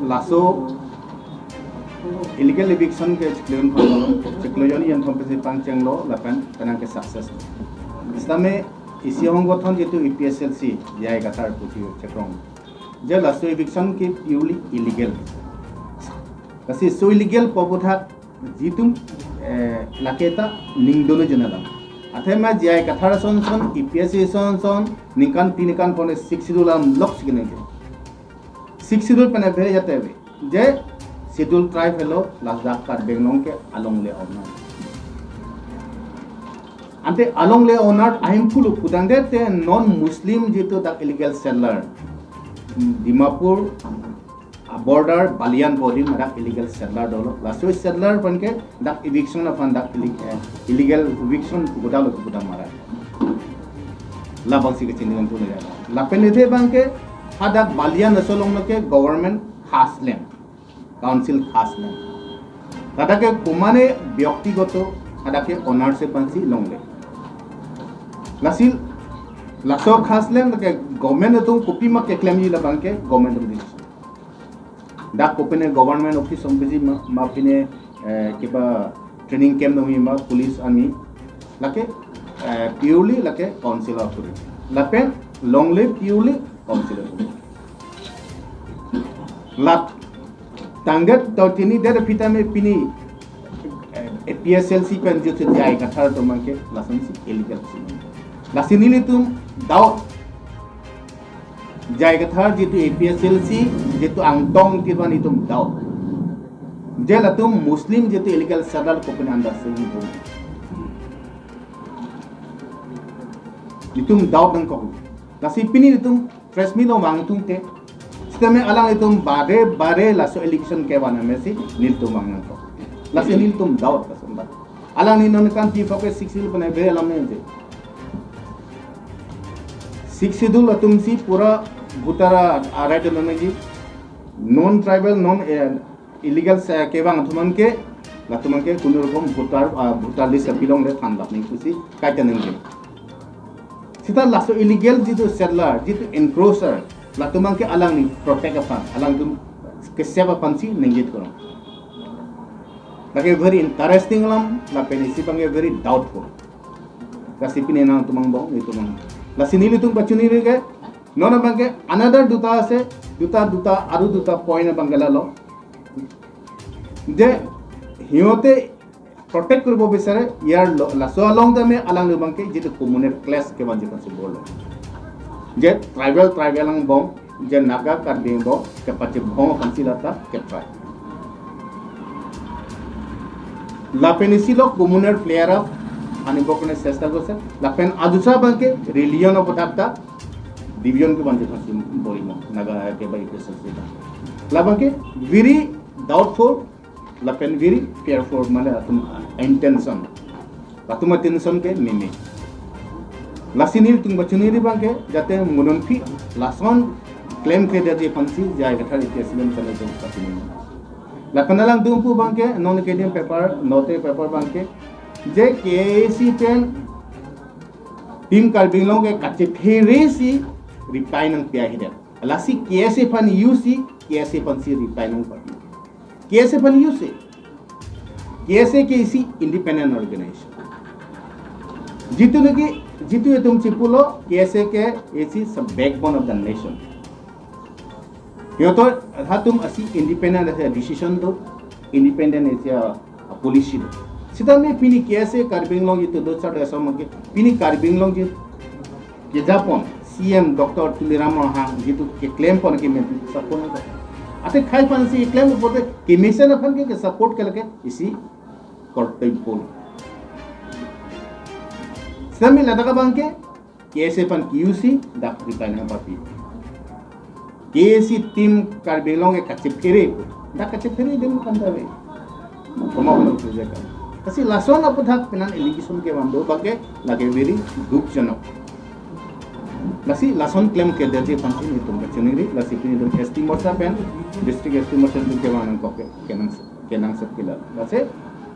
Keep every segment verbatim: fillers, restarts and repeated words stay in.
Laso illegal eviction ke chiklo jon thom, chiklo jon jon thom pensi pangchenglo lapen penang ke success. Sitame isi honggothon jitu A P S L C, J I Kathar pusi chekrong. Je laso eviction ke purely illegal. Lasi so illegal pu aphuthak jitum, eh, lake ta ning dolo jenalam. Athema J I Kathar ason son, A P S C ason son, ningkan tin ningkan pone Sixth Schedule alam lok si keningje. Sixth Schedule pen ave jate ave. Je Schedule Tribe helo, ladak Karbi Anglong ke alongle owner. Ante alongle owner ahemphu lo pudang det te non-Muslim jitu dak illegal settler. Dimapur a border Balian Bodim dak illegal settler dolo. Laso settler pen ke dak eviction aphan dak illeg-, eh, illegal eviction kudalo kuda marai. Labang si kechini ngan tu ya. Lapen ide bang ke hadak Balian aso along ke government khas land, council khas land. Ladak ke kumane byaktigoto hadak ke ownership pensi longle. Lasi laso khas land ke government atum kopima keklemji labang ke government atum decision. Dak kopine government office atum biji ma, ma pine, eh, kiba training camp dongji ma police army. Lake, eh, purely lake council authority. Lapen longle purely council authority. Lat tangdet to tini der aphi tame pini, eh, A P S L C pen jitu J I Kathar atum bang ke lason si illegal si. Lasi nelitum doubt. J I Kathar jitu A P S L C, jitu Angtong kiban itum doubt. Je latum Muslim jitu illegal settler kopine anda si itum. Itum doubt nangkok. Lasi pini itum press meet along vangthu te. Sitame alanglitum bare bare laso allegation kevan amesi nelitum vang nangkok. Lasi nelitum doubt lason ba. Alangli non kan ti fokus Sixth Schedule pen ave alam ningje. Sixth Schedule atum si pura voter a-, a right lo nangji. Non-tribal, non, eh, illegal se kevang atum an ke, latum an ke kunu rokom voter, ah, voter list apilongle than lap nangji pusi kaita nangji. Sita laso illegal jitu settler, jitu encroacher, latum an ke alangli protect aphan, alangtum ke-save aphan si nangji thurong. Lake very interesting alam, lapen isi bang ke very doubtful. Lasi pini nangtum angbong, itum ang. Lasi nelitum pachuniri ke, non abang ke another duta ase, duta, duta, aru duta point abang ke lalo. Je, hiyote protect koribo bisare, yar lo, laso along tame alangli bang ke jitu communal clash kevanji pensi bor lo. Je tribal, tribal angbong, je Naga Karbi angbong, kepachibong pensi lata, ke try. Lapen isi lo communal flare up, ani bokne sesta gose, lapen adusra bang ke religion aphuthak ta, division kevanji pensi bor-i mo, Naga ke bai ke sesta. Labang ke very doubtful, lapen very fearful mane latum intention. Latum intention ke meme. Lasi nelitum pachuniri bang ke jate mo non aphi lason klemkledet ji pensi J I Kathar A P S C pen nelitum pachuniri. Lapen alangtum pu bang ke non ke dim paper, note paper bang ke je K A A C pen Team Karbi Anglong ke kachephere si reply nangpi ahidet. Lasi K S A aphan use si, K S A aphan si reply nangpapi. K S A aphan use si. K S A ke isi independent organization. Jitu lagi, jitu itum chipulo, K S A ke isi is a backbone of the nation. Yoto hatum asi independent ase decision do, independent ase a policy do. Sitame pini K S A Karbi Anglong itu do char desa mangke pini Karbi Anglong ji kejapon C M Doctor Tuliram Ronghang jitu keklempon ke men support ko. Ate khai aphan si klem pote commission aphan ke support ke lake isi kortoi pol. Sitame ladak abang ke K S A aphan Q C dak reply nangpapi. K S A team Karbi Anglong ke kachephere, dak kachephere adim kan dave. Koma kono kerja kan. Lasi lason aphuthak penang allegation kevan do bang ke lake very dukjonok. Lasi lason klemkledet ji pensi nelitum pachuniri, lasi pini itum S T Morcha pen, District S T Morcha pen kevan nangkok ke, kenangsot, kenangsot kila. Lasi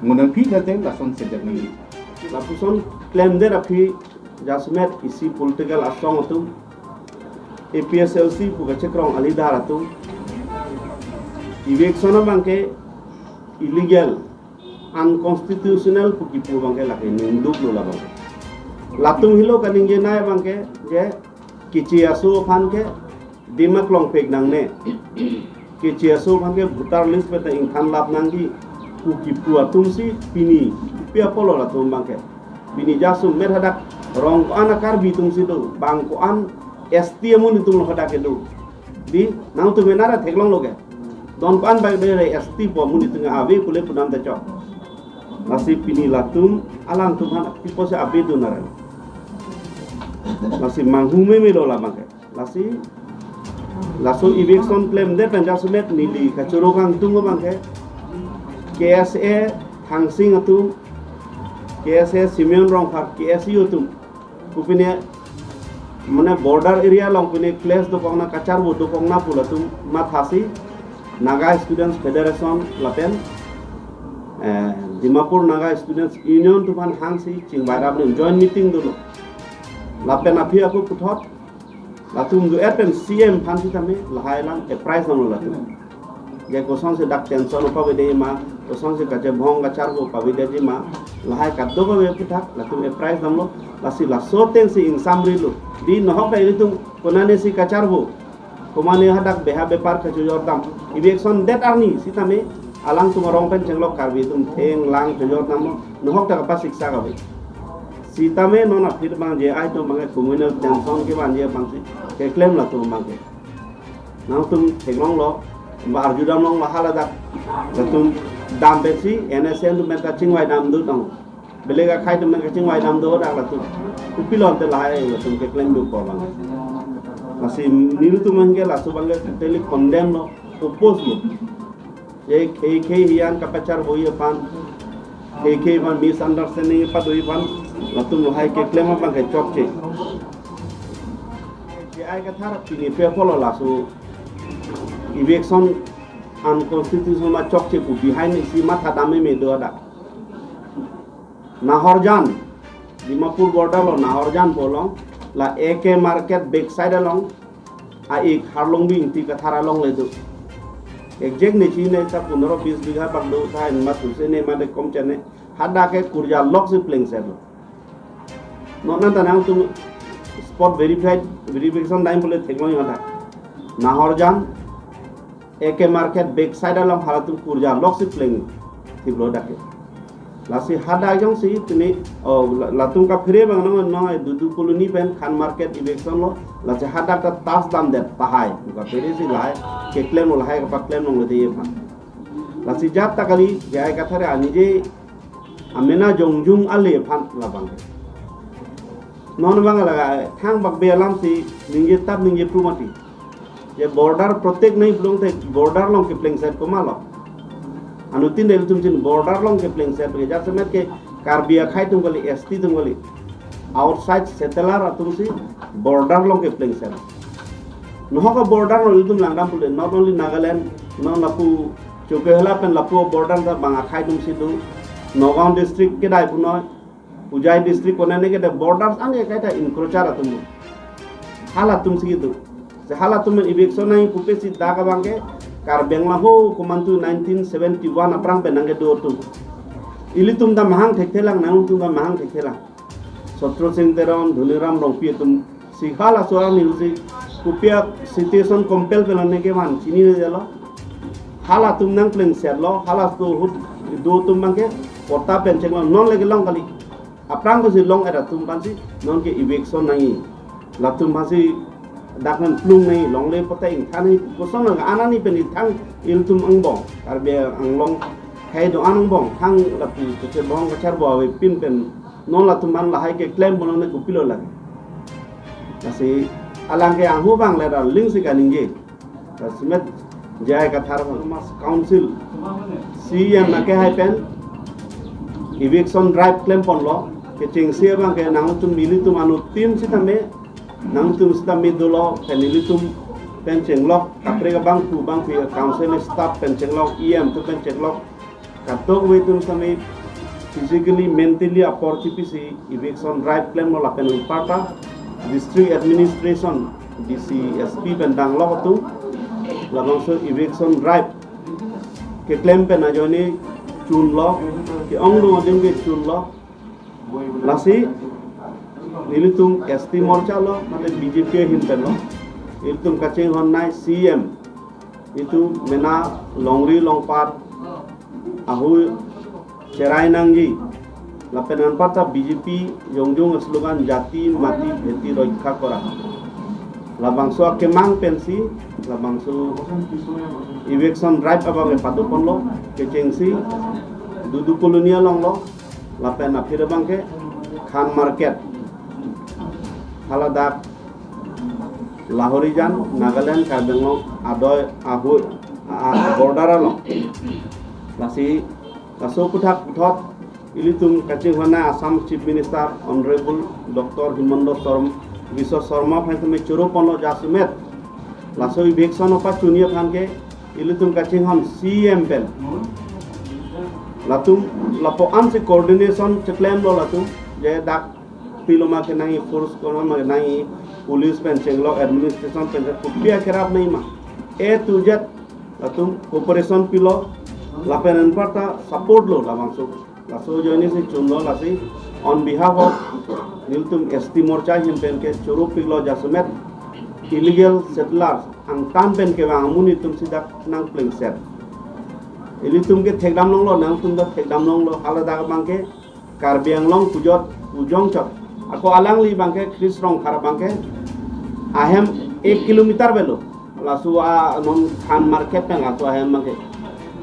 mo non aphi jate lason sedet nangji. Lapuson klemdet aphi jasemet isi political asong atum, A P S L C pu kachekrong alidar atum, Eviction abangke illegal, unconstitutional pu kipu abangke lake ningduk lo labang. Latum helo kaningje nai abangke je keche aso aphan ke Dima Klongpek nangne. Keche aso aphan ke voter list pen ta ingthan lap nangji pu kipu atum si pini pi apotlo latum abangke. Pini jasemet hadak rong ko-an a Karbi atum si do, bang ko-an S T amonit atum lo hadak kedo. Di nangtum enara theklonglo ke. Don ko-an bang de S T pu amonit atum ave pule pudam ta chok. Lasi pini latum alangtum aphan pi apotsi ave do nara. Lasi manghu meme lo labangke. Lasi laso eviction klemdet pen jasemet neli kachoro kangtung abangke K S A Thangsing atum, K S A Simeon Rongphar, K S U atum. Kopine mane border area along pine clash dokokna, kacharbo dokokna pu latum mathasi Naga Students Federation lapen eh, Dimapur Naga Students Union atum aphan hangsi chingvai rap le joint meeting dolo. Lapen aphi ako puthot latum do-et pen C M aphan sitame lahai lang apprise damlo latum. Je kosonsi dak tension pavedetji ma, kosonsi kachebhong kacharbo pavedetji ma, lahai kadokave aphuthak latum apprise damlo. Lasi laso atengsi ingsamrilo. Di nohok ta ilitum konane si kacharbo, komane hadak beha bepar kachojor dam. Eviction det arni sitame alangtum arong pen chenglok Karbi atum thenglang chojor damlo. Nohok ta kapasiksak ave. Sitame non aphi abang J I atum abang communal tension kevan je abangsi keklem latum abangke. Nangtum theklonglo, ba arju damlong ba hala dak latum dam pensi N S C N atum pen ta chingvai dam dut nang. Belega akhai atum pen kachingvai dam do dak latum. Kopilo ante lahai latum keklem dukpo abang. Lasi nelitum abangke laso abangke totally condemn lo, oppose lo. Je khei khei hiyan kapacharboji aphan, khei khei aphan misunderstanding padoi aphan latum lahai keklem abangke chokche. J I Kathar pini pi apotlo laso eviction unconstitutional ma chokche pu behind isi matha dam meme do dak. Nahorjan, Dimapur border lo Nahorjan pu along, la A K Market backside along, a-ik Harlongbi Ingti Kathar along le do. Exact ne chini ta pondro bis bigha bak do tha, in ma suse ne ma de kom chene, hadak ke kurja lok si plengset lo. Non anta nangtum spot verified, verification time pule theklong hadak. Nahorjan, A K Market backside along halatum kurja lok si plengthiplo dak ke. Lasi hadak jongsi pini, oh, la-, latum kaphere abang nang, nang Dudu Colony pen Khan Market eviction lo, lasi hadak ta tas damdet tahai. Kaphere si lahai keklem lo, lahai kapaklem longledetji aphan. Lasi jat ta kali, J I Kathar anije amena jongjung ale aphan labang. Non abang laga thangbak be alam si ningje tap ningje pru mati. Je border protect nangji pulote border along keplengset komatlo. Anuttin ilitum chin border along keplengset ke jasemet ke Karbi akhai atum kali, S T atum kali. Outside settler atum si border along keplengset. Nohok a border along ilitum langdam pule, not only Nagaland, non lapu Chokihola pen lapu border ta bang akhai atum si do. Nagaon district kedai punoi, Hojai district konane ke the borders ane kaita encroacher atum. Halatum si do. Se halatum eviction nangji pupe si dak abang ke Karbi Anglong ho komantu nineteen seventy-one aphrang pen nangkedo atum. Ilitum ta mahang thekthelang, nangtum ta mahang thekthelang. Sotro Sing Teron, Dhoniram Rongpi atum si halaso arni si kopi a situation compel pen ne kevan chinine jalo. Halatum nangplengsetlo, halaso ahut do atum abang ke patta pen chenglong, non le kelong kali. Aphrang ko si long-et atum aphan si non ke eviction nangji. Latum aphan si dak nangplung nangji, longle patta ingthan nangji, koson nang anani pen ingthan ilitum angbong. Karbi Anglong hai do-an angbong, thang lapu kachebhong kacharbo avepin pen non latum aphan lahai keklem pulo ne kopilo lake. Lasi alang ke anghu abang le ra ling si kaningje. Jasemet J I Kathar Autonomous Council C E M akehai pen eviction drive klemponlo, kechengsi abang ke nangtum ilitum anuttin sitame, nangtum sitame dolo pen ilitum pen chenglok, kaprek abangphu abangphi council staff pen chenglok, E M atum pen chenglok, kadokave atum sitame physically, mentally apor chipisi eviction drive klemlo lapen anparta district administration, D C, S P pen danglok atum labangso eviction drive keklem pen ajoine chunlo, ke-ongdung adim ke chunlo. Lasi nelitum S T Morcha lo, mate B J P ahin pen lo, nelitum kachinghon nai C M, itum mena longri longpat ahu cherai nangji. Lapen anparta B J P jongjong slogan jati mati bheti roikha kora. Labangso akemang pensi, labangso eviction drive abang epado ponlo, kechengsi Dudu Colony along lo, lapen aphi abang ke Khan Market. Haladak Lahorijan, Nagaland, Karbi Anglong adoi ahu a, a, border along. Lasi laso aphuthak puthot ilitum kachinghon nai Assam Chief Minister Honorable Doctor Himanta Sarm-, Biswa Sarma aphan tame choro ponlo jasemet. Laso eviction apachunji aphan ke ilitum kachinghon C M pen. Latum lapu-an si coordination cheklemlo latum, je dak pilo ma kenangji, force kono ma kenangji, police pen chenglok, administration pen kopi akerap nangji ma, A to Z latum cooperation pilo, lapen anparta support lo labangso. Laso ajoine si chunlo, lasi on behalf of nelitum S T Morcha ahin pen ke choro piklo jasemet illegal settlers angtan pen kevang amonit atum si dak nangplengset. Ilitum ke thekdam longlo, nangtum ta thekdam longlo, haladak abang ke Karbi Anglong pujot pujong chot. Ako alangli abang ke Chris Rongphar abang ke ahem ek kilometer avelo. Laso a non Khan Market pen laso ahem abang ke.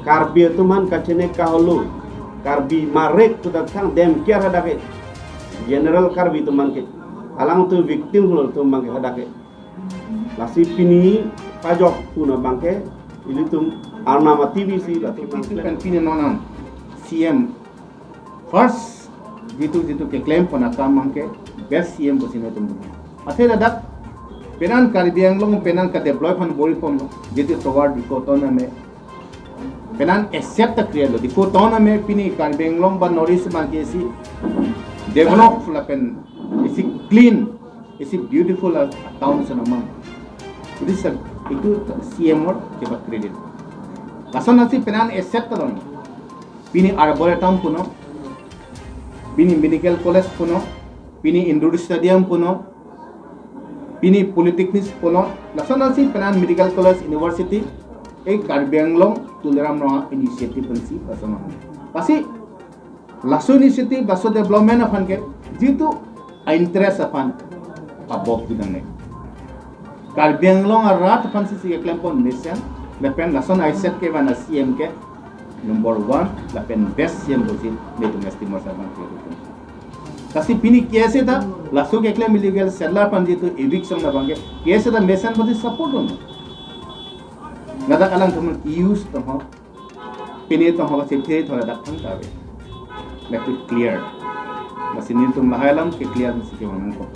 Karbi atum aphan kachene kaholo. Karbi marek kuda thang dem kiar hadak ke. General Karbi atum aphan ke. Alangtum victim lo atum abang ke hadak ke. Lasi pini pajok puna abang ke ilitum Arnam T V si latum P P C pen pini non an C M first jitu jitu keklem pon akam abang ke best C M pusi netum. Athe ladak penan Karbi Anglong penan ka develop aphan bor-i ponlo, jitu tovar Diphu town ame penan asset ta create lo. Diphu town ame pini Karbi Anglong ba North East abang ke isi develop lapen isi clean, isi beautiful a town si namang. Itu sa, itu C M or keba credit. Lason ansi penan asset ta long. Pini Arboretum punon, pini Medical College punon, pini Indoor Stadium punon, pini Polytechnics punon, lason ansi penan Medical College University, eh, Karbi Anglong Tuliram Ronghang initiative pensi lason. Lasi laso initiative, laso development aphan ke jitu a-interest aphan pabok bidang ne. Karbi Anglong arat aphan si si keklem pon mesen, lapen lason asset kevang a-C M ke number one, lapen best C M pusi netum S T Morcha abang ke. Lasi pini K S A ta, laso keklem illegal settler aphan jitu eviction abang ke, K S A ta mesen pusi support dun. Ladak alangtum use to ho, pini to ho, siphe to ladak thang ta ave. Let it clear. Lasi netum lahai alam ke clear si kevang nangkok.